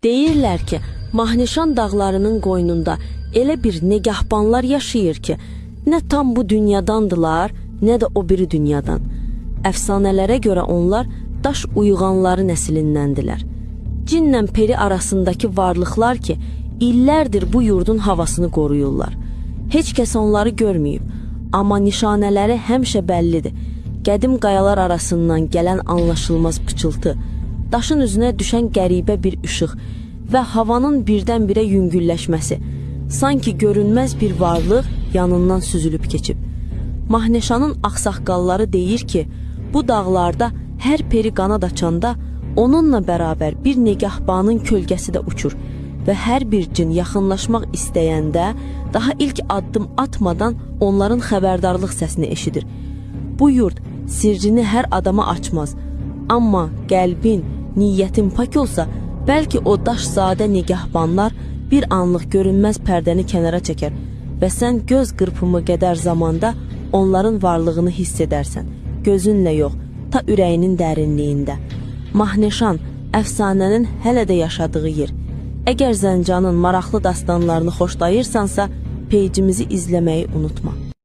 Deyirlər ki, Mahnişan dağlarının qoynunda elə bir negahbanlar yaşayır ki, nə tam bu dünyadandırlar, nə də o biri dünyadan. Əfsanələrə görə onlar daş uyğanları nəslindəndilər. Cinlə peri arasındakı varlıqlar ki, illərdir bu yurdun havasını qoruyurlar. Heç kəs onları görməyib, amma nişanələri həmişə bəllidir. Qədim qayalar arasından gələn anlaşılmaz pıçıltı, daşın üzünə düşən qəribə bir işıq və havanın birdən-birə yüngülləşməsi, sanki görünməz bir varlıq yanından süzülüb keçib. Mahneşanın ağsaqqalları deyir ki, bu dağlarda hər peri qanad açanda onunla bərabər bir negahbanın kölgəsi də uçur və hər bir cin yaxınlaşmaq istəyəndə daha ilk addım atmadan onların xəbərdarlıq səsini eşidir. Bu yurt sirrini hər adama açmaz. Amma qəlbin, niyyətin pak olsa, bəlkə o daşzadə nigahbanlar bir anlıq görünməz pərdəni kənara çəkər və sən göz qırpımı qədər zamanda onların varlığını hiss edərsən. Gözünlə yox, ta ürəyinin dərinliyində. Mahneşan əfsanənin hələ də yaşadığı yer. Əgər Zəncanın maraqlı dastanlarını xoşlayırsansa, peycimizi izləməyi unutma.